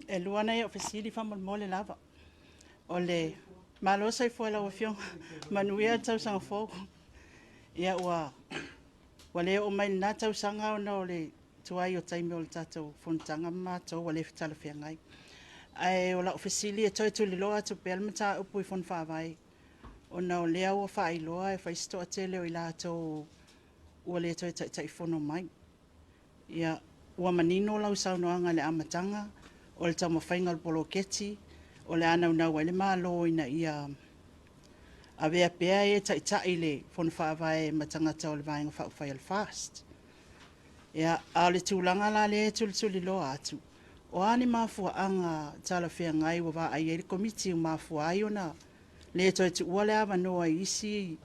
E lua nai au fesili faamolemole lava. O le malo soifua i lau Afioga, manuia le tausaga fou. Ia ua le oo mai i lena tausaga ona o le tuai o taimi o le tatou fonotaga ma matou ua le talafeagai. Ae o lau fesili e toe tuliloa atu pea le mataupu i Fono Faavae, ona o lea ua faailoa e fai si toatele o i latou ua le toe Taitaifono mai. Ia, ua manino lau saunoaga i le amataga, o le taumafaiga o le poloketi o le a naunau ai le Malo ina ia avea pea e taitai le Fono Faavae ma tagata o le Vaega Faaupufai a le FAST. Ia, a o le tulaga la lea e tulituliloa atu, o a ni mafuaaga talafeagai ua vaai i ai le Komiti ua mafua ai ona le toe tuua le avanoa i isi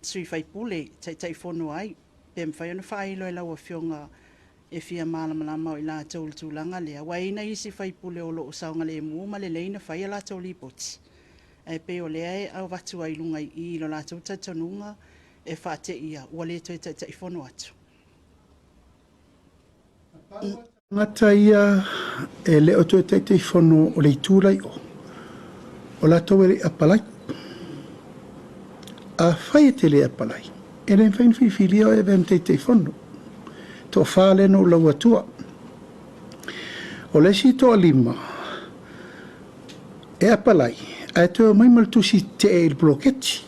sui usufono e Taitaifono ai? Pe mafai ona faailo e lau Afioga e fia malamalama o i latou i le tulaga lea, aua e i ai nai isi sui usufono o lo o saogalemu ma lelei ona fai a latou Lipoti, ae pei o lea e avatu ai i luga i i i lo latou talitonuga e faateia ua le toe Taitaifono atu. Tagata ia e le o toe Taitaifono o le itu la i o, o latou e le i apalai. Afai e te le apalai, e le mafai ona filifilia oe e avea ma Taitaifono. Toafa lea na ou lauina atua. O le isi toalima e apalai, ae toe omai ma le tusi tetee i le poloketi.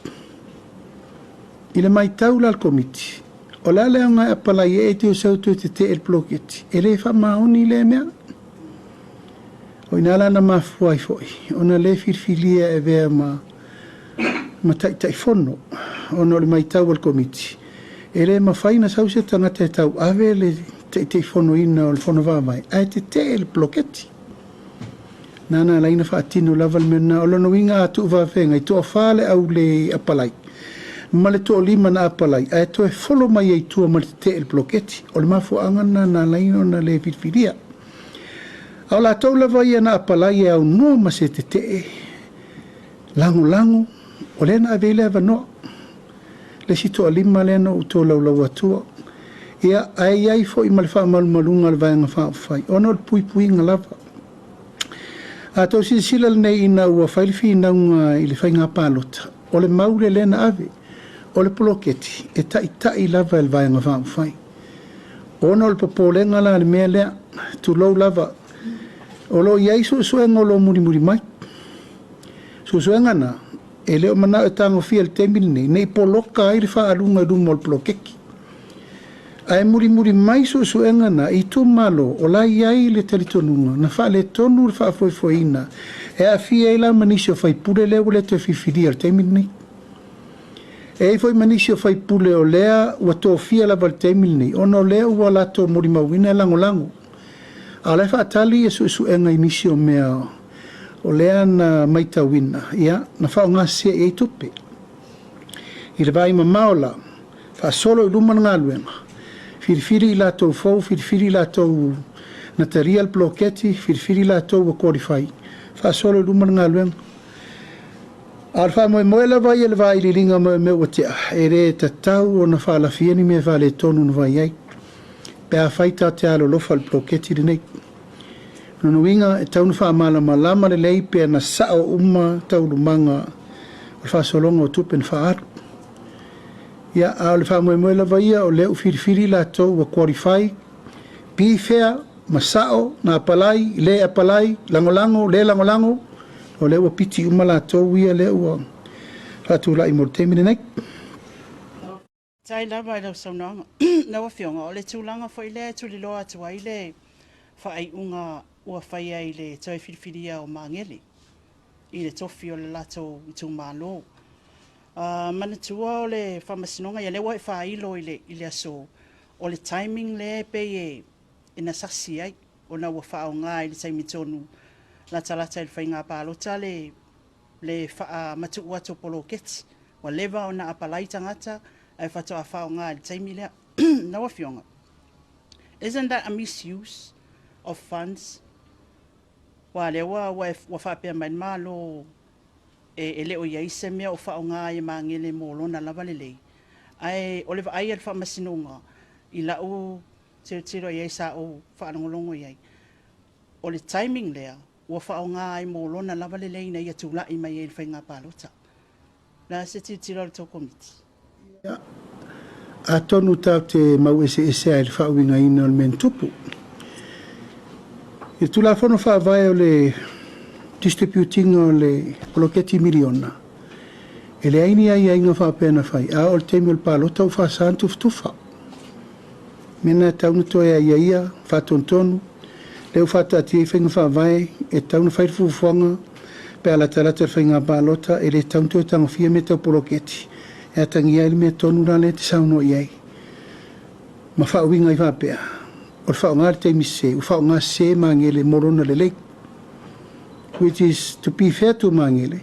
I le matau la a le Komiti, o le a le aoga e apalai ai ae toe sau e toe tetee i le poloketi, e le faamaoni lea mea. O i ina la na mafua ai foi ona le filifilia e avea ma Taitaifono, ona o le matau a le Komiti, e le mafai ona sau se tagata e tauave le Taitaifonoina o le Fono Faavae ae tetee le poloketi. Na ala ai ona faatino lava le mea lena. O lona uiga a tuufaafegai, e toafa le au le apalai ma le toalima na apalai ae toe follow mai ai i tua ma le tetee i le poloketi. O le mafuaaga lena na ala ai ona le filifilia. A o latou lava ia na apalai e aunoa ma se tetee lagolago, o lea na ave i ai le avanoa. Le isi toalima lea na ou tolaulau atua. Ia, ae i ai foi ma le faamalumaluga a le Vaega Faaupufai, ona o le puipuiga lava. A outou silasila lenei ina ua fai le finauga i le faiga palota, o le mau lea na ave, o le poloketi e taitai lava e le Vaega Faaupufai. Ona o le popolega la i le mea lea, tulou lava, o lo o i ai suesuega o lo o mulimuli mai. Suesuega na, e le o manao e tagofia i le taimi lenei, ne i poloka ai le faaaluga i luma o le poloketi. Ae mulimuli mai suesuega na i itumalo o la e i ai le talitonuga na faaletonu le faafoefoeina e aafia ai la ma nisi o faipule lea ua le toe filifilia i le taimi lenei. E i ai foi ma nisi o faipule o lea ua tofia lava i le taimi lenei ona o lea ua latou molimauina e lagolago. A o la e faatali suesuega i nisi o mea o lea na matauina, ia, na faaaoga sese i ai tupe. I le vaai mamao la, faasolo i luma le galuega, filifili i latou fou, filifili i latou na talia le poloketi, filifili i latou ua qualify, faasolo i luma le galuega. A o le faamoemoe lava ia i le vailiiliga o mea ua tea, e le tatau ona faalafia ni mea faaletonu na fai ai, pe afai tatou te alolofa i le poloketi lenei. O lona uiga e tatau ona faamalamalama lelei pe na sao uma taualumaga o le faasologa o tupe na faaalu. Ia, a o le faamoemoe lava ia o lea ua filifili latou ua qualify, be fair ma sao, na apalai, le apalai, lagolago, le lagolago, o lea ua piti uma latou ia lea ua faatulai mo le taimi lenei. Faafetai lava i lau saunoaga. Lau Afioga, o le tulaga foi lea e tuliloa atu ai le faaiuga ua faia i le toe filifilia o Magele i le tofi o le latou itumalo. Manatua o le faamasinoga, ia lea ua e faailo i le aso, o le timing lea e pei e na sasi ai, ona ua faaaoga i le taimi tonu latalata i le faiga palota le faamatuu atu o poloketi. Ua leva ona apalai tagata ae faatoa faaaoga i le taimi lea. Lau Afioga, isn't that a misuse of funds? Aua lea ua faapea mai le Malo e le o i ai se mea o faaaoga ai e Magele mo lona lava lelei. Ae o le vaai a le faamasinoga i lau tilotilo i ai sa ou faalogologo i ai, o le timing lea ua faaaoga ai mo lona lava lelei ina ia tulai mai ai i le faiga palota. O le a se tilotilo a le tou Komiti? Ia, atonu tatou te mau eseese ai i le faauigaina o le mea na tupu. I le Tulafono Faavae o le distribute ina o le poloketi miliona, e leai ni aiaiga faapea na fai, a oo i le taimi o le palota ua faasa ona tufatufa. Mea na e tatau ona toe aiaia, faatonutonu, lea ua faataatia ai faiga faavae, e tatau ona fai le fuafuaga pe a latalata i le faiga palota, e le tatau ona toe tagofia mea tau poloketi e atagia ai le mea tonu la lea e te saunoa i ai ma faauiga ai faapea, o le faaaoga i le taimi sese, ua faaaoga sese Magele mo lona lelei. Which is to be fair to Magele,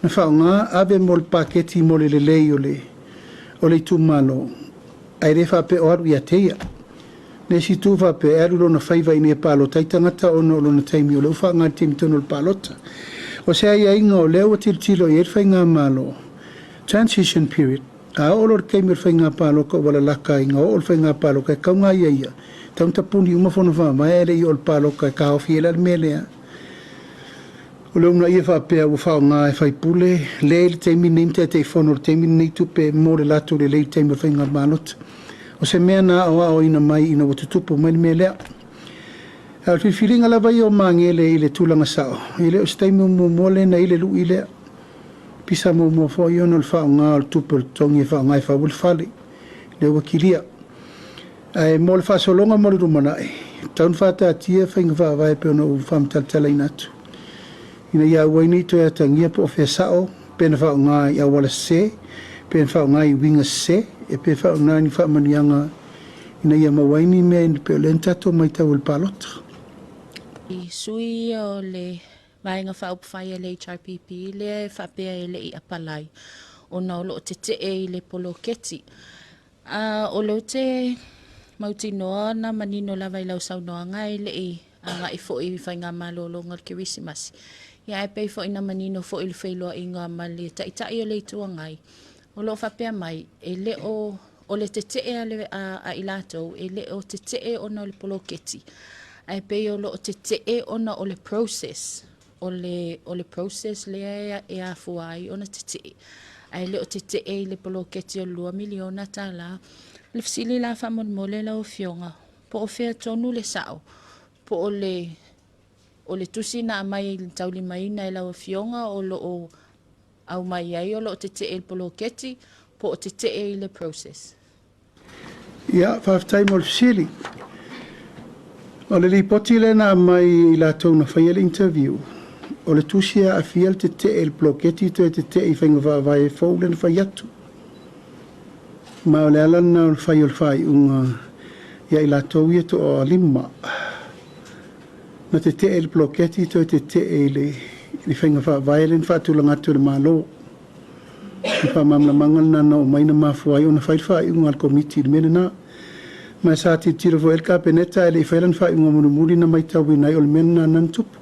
na faaaoga ave mo le paketi mo le lelei o le o le itumalo, ae le faapea o alu ia te ia. Le isi itu faapea e alu lona faiva ina ia palota ai tagata ona o lona taimi o lea ua faaaoga i le taimi tonu o le palota. O se aiaiga o lea ua tilotilo i ai le Faigamalo, transition period, a oo loa i le taimi o le faiga palota ua lalata ina oo le faiga palota e tatau ona aiaia, e tatau ona tapuni uma fono faavae ae le i oo i le palota e taofi ai la le mea lea. O le uunaia faapea ua faaaoga e faipule le i le taimi lenei ma Taitaifono i le taimi lenei tupe mo le latou lelei i le taimi o le faiga palota. O se mea na aoaoina mai ina ua tutupu mai le mea lea. A o le filifiliga lava ia o Magele i le tulaga sao, e le o se taimi muamua lea na i ai le lui lea. Pisa muamua foi ona o le faaaoga o le tupe o le totogi e faaaoga e fau ai le fale, lea ua kilia. Ae mo le faasologa mo le lumanai, e tatau ona faataatia faiga faavae e pei ona ou faamatalatalaina atu, ina ia aua ai ne i toe atagia po o fea sao, pe na faaaoga i auala sese, pe na faaaoga i uiga sese, e pe faaaoga i ni faamanuiaga ina ia maua ai ni mea e pei o lea na tatou matau i le palota. I sui ia o le Vaega Faaupufai a le HRPP lea e faapea e le i apalai ona o lo o tetee i le poloketi. A o lea ou te mautinoa na manino lava i lau saunoaga e le i agai foi i faigamalologa o le Kerisimasi. Ia ae pei foi na manino foi i le feiloaiga ma le Taitai o le Itu Agai, o lo o faapea mai, e le o o le tetee a, le, a, a i latou, e le o tetee ona o le poloketi, ae pei o lo o tetee ona o le process o le, o le process lea e afua ai ona tetee, ae le o tetee i le poloketi o le $2 miliona. O le fesili la faamolemole lau Afioga, po o fea tonu le sao, po o le, o le tusi na aumai taulimaina e lau Afioga o lo o aumai ai o lo o tetee i le poloketi, po o tetee i le process? Ia, faafetai mo le fesili. O le lipoti lea na aumai e i latou na faia le interview, o le tusi e aafia le tetee i le poloketi toe tetee i faiga faavae fou lea na fai atu. Ma o le ala lena o le fai o le faaiuga ia i latou ia toalima na tetee i le poloketi toe tetee i le faiga faavae lea na faatulaga atu e le Malo. O le faamalamalamaga lena na oo mai na mafua ai ona fai le faaiuga a le Komiti i le mea lena. Ma sa tilotilo foi i ai le Kapeneta ae le i faia lana faaiuga mulimuli na matauina ai o le mea lena na tupu.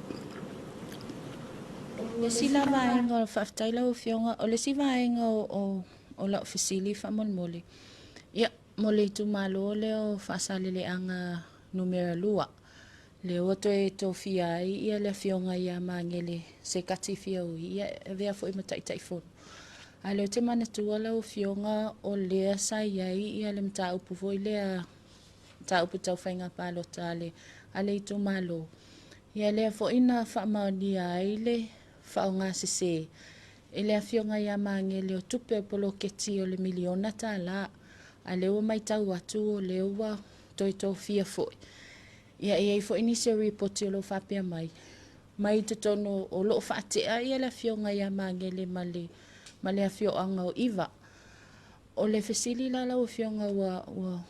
O le isi la vaega, faafetai lau Afioga, o le isi vaega o, o lau fesili faamolemole, ia, mo le itumalo lea o Faasaleleaga numera 2, lea ua toe tofia ai ia le Afioga ia Magele Sekati Fiaui, ia e avea foi ma Taitaifono. A o lea ou te manatua lau Afioga o lea sa i ai ia le mataupu foi lea, mataupu tau faiga palota a le, a le itumalo. Ia lea foi na faamaonia ai le faaaoga sese e le Afioga ia Magele o tupe o poloketi o le miliona tala, a lea ua matau atu o lea ua toe tofia foi. Ia e i ai foi nisi o ripoti o lo o faapea mai, mai i totonu o lo o faatea ia le Afioga ia Magele ma le, ma le afioaga o Iva. O le fesili la lau Afioga ua, ua,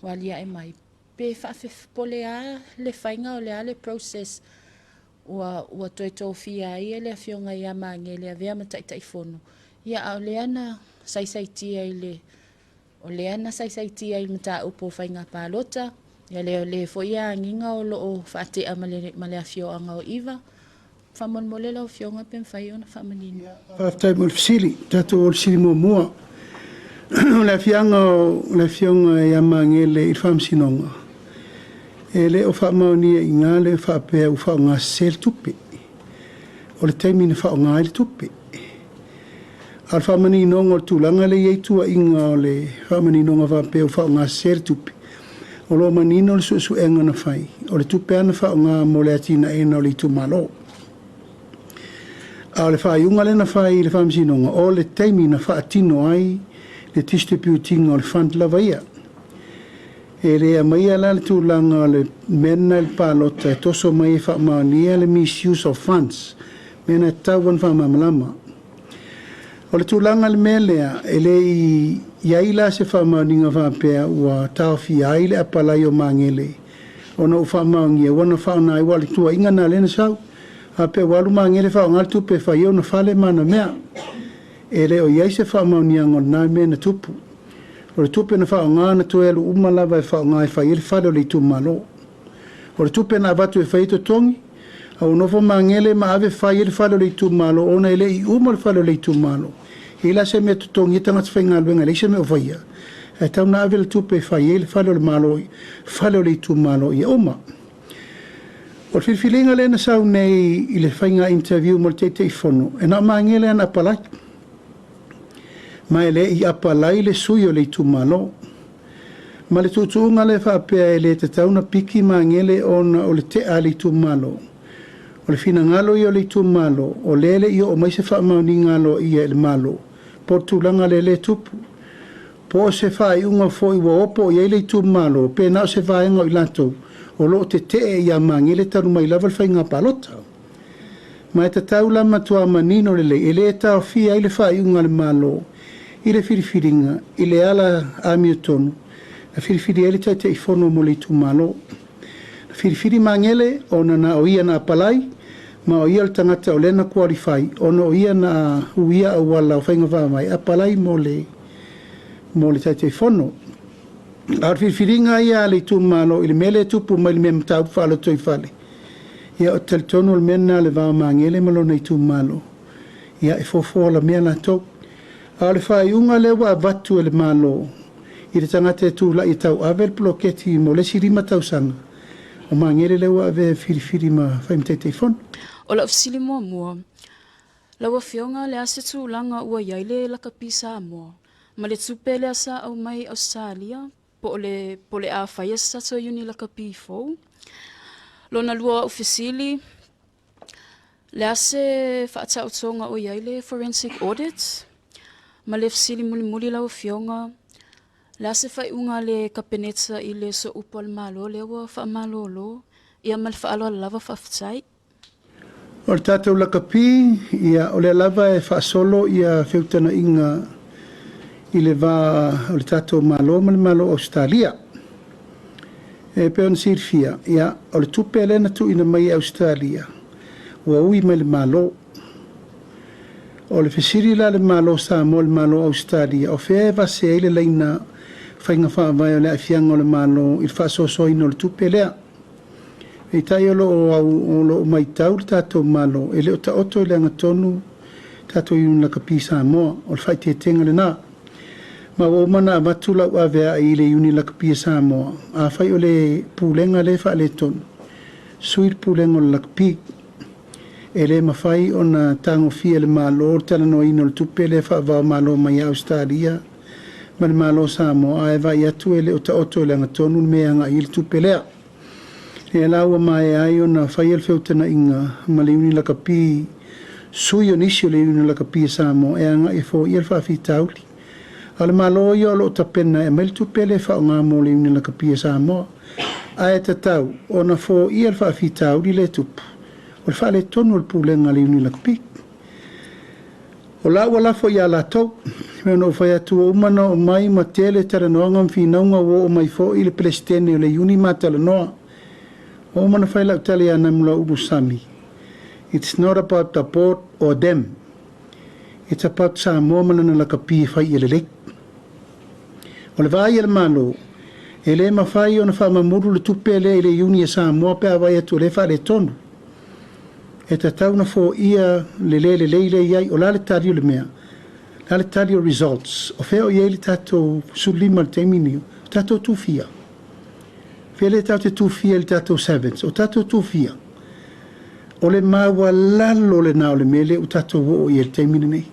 ua aliae mai, pe faafef, po o le a le faiga o le a le process ua, ua toe tofia ai e le Afioga ia Magele e avea ma Taitaifono, ia a o lea na saisaitia i le O lea na saisaitia i le mataupu o faiga palota, ia le le foi agiga o lo o faatea ma le, ma le afioaga o Iva. Faamolemole lau Afioga pe mafai ona faamanino. Faafetai mo le fesili. Tatou o le fesili muamua. O le afiaga o le Afioga ia Magele i le Faamasinoga, E le o faamaonia i ina le faapea ua faaaoga sese le tupe. O le taimi na faaaoga ai le tupe. A o le faamaninoga o le tulaga lea e i ai tuuaiga o le faamaninoga faapea ua faaaoga sese le tupe, o lo o manino le suesuega na fai, o le tupe lava na faaaoga mo le atinaeina o le itumalo. A o le faaiuga lea na fai i le Faamasinoga, o le taimi na faatino ai le distribute ina o le fund lava ia. E le aumaia la le tulaga o le mea lena i le palota e toso mai e faamaonia le misuse of funds, mea na e tatau ona faamalamalama. O le tulaga i le mea lea, e le i i ai la se faamaoniga faapea ua taofia ai le apalai o Magele ona ua faamaonia ua na faaaoga ai, aua o le tuuaiga lena lea na sau, faapea ua alu Magele faaaoga le tupe e fai ai ona fale ma ana mea. E le o i ai se faamaoniaga o lena mea na tupu. O le tupe na faaaoga na toe alu uma lava e faaaoga e fai ai le fale o le itumalo. O le tupe na avatu e fai ai totogi, a ua nofo Magele ma ave fai ai le fale o le itumalo ona e le i uma le fale o le itumalo. E i ai la se mea e totogi ai tagata faigaluega e leai se mea o faia, ae tatau ona ave le tupe e fai ai le fale o le Malo, fale o le itumalo ia uma. O le filifiliga lea na sau nei i le faiga interview mo le Taitaifono, e na o Magele lava na apalai. Ma e le i apalai le sui o le itumalo. Ma le tuutuuga lea faapea e le tatau ona piki Magele ona o le te'a a le itumalo. O le finagalo ia o le itumalo, o lea e le i oo mai se faamaoniga aloaia i le Malo, po o le tulaga lea lea e tupu. Po o se faaiuga foi ua opo i ai le itumalo, pe na o se vaega o i latou o lo o tetee ia Magele talu mai lava le faiga palota. Ma e tatau la matua manino lelei, e le taofia ai le faaiuga a le Malo i le filifiliga i le ala amiotonu na filifili ai le Taitaifono mo le itumalo. Na filifili Magele ona na o ia na apalai, ma o ia le tagata o lea na qualify ona o ia na uia auala o faiga faavae apalai mo le Taitaifono. A o le filifiliga ia a le itumalo i le mea lea e tupu mai i le mea mataupu faalotoifale, ia ou te talitonu o le mea lena o le va o Magele ma lona itumalo, ia e fofo alamea latou. A o le faaiuga lea ua avatu e le Malo i le tagata e tulai e tauave le poloketi mo le isi 5 tausaga, o Magele lea ua avea e filifili ma fai ma Taitaifono. O lau fesili muamua, lau Afioga, le a se tulaga ua i ai le lakapi Samoa ma le tupe lea sa aumai i Ausetalia po o le, po o le a faia se tatou iuni lakapi fou? Lona lua o au fesili, le a se faataotoga o i ai le forensic audit? Ma le fesili mulimuli lau Afioga, le a se faaiuga a le Kapeneta i le sooupu a le Malo lea ua faamalolo? Ia ma le faaaloalo lava, faafetai. O le tatou lakapi, ia, o lea lava e faasolo ia feutagaiga i le va o le tatou Malo ma le Malo o Ausetalia. E pei ona silafia, ia, o le tupe lea na tuuina mai e Ausetalia, ua ui mai le Malo. O le fesili la a le Malo o Samoa i le Malo o Ausetalia, o fea e vase ai le laina faiga faavae o le aafiaga o le Malo i le faasoasoaina o le tupe lea. Peitai o lo o matau le tatou Malo, e le o taoto i le agatonu tatou Iuni Lakapi Samoa. O le faaeteetega lena. Ma ua uma ona avatu lau aveai i le Iuni Lakapi a Samoa, afai o le pulega lea e faaletonu, sui le pulega o le lakapi. E le mafai ona tagofia e le Malo le talanoaina o le tupe lea faavao Malo mai ia Ausetalia ma le Malo o Samoa, ae vaai atu e le o taoto i le agatonu le mea e agai i ai le tupe lea. Lea la ua maea ai ona faia le feutagaiga ma le Iuni Lakapi, sui o nisi o le Iuni Lakapi a Samoa e agai e foia le faafitauli. A o le Malo ia o lo o tapena e aumai le tupe lea e faaaoga mo le Iuni Lakapi a Samoa. Ae tatau ona foia le faafitauli lea e tupu, o le faaletonu o le pulega a le Iuni Lakapi. O la ua lafo ia latou, e pei ona ou fai atu ua uma ona oo mai ma tele talanoaga ma finauga ua oo mai foi le Peresetene o le Iuni ma talanoa. Ua uma ona fai lau tala ia Namulauulu Sami, it's not about the board or them, it's about Samoa ma lana lakapi e fai ia lelei. O le vaai a le Malo, e le mafai ona faamamulu le tupe lea i le Iuni a Samoa pe a vaai atu o lea e faaletonu. E tatau ona foia le le lelei lea e i ai. O le a le tali o le mea? O le a le tali o results? O fea o i ai le tatou 15 i le taimi lenei? O tatou tufia. Pe le tatou te tufia i le tatou sevens, o tatou tufia, o le maualalo lena o le mea lea ua tatou oo i ai i le taimi lenei.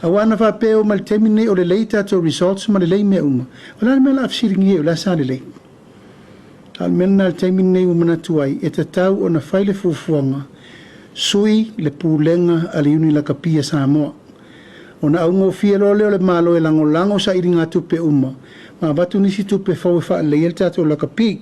Aua ana faapea e oo mai i le taimi lenei o lelei tatou results ma lelei mea uma, o le a le mea o le a fesiligia ai o le a sa lelei? A o le mea lena i le taimi lenei ua manatu ai, e tatau ona fai le fuafuaga, sui le pulega a le Iuni Lakapi a Samoa. Ona augofie loa lea o le Malo e lagolago sailigatupe uma ma avatu nisi tupe fou e faaleleia ai le tatou lakapi.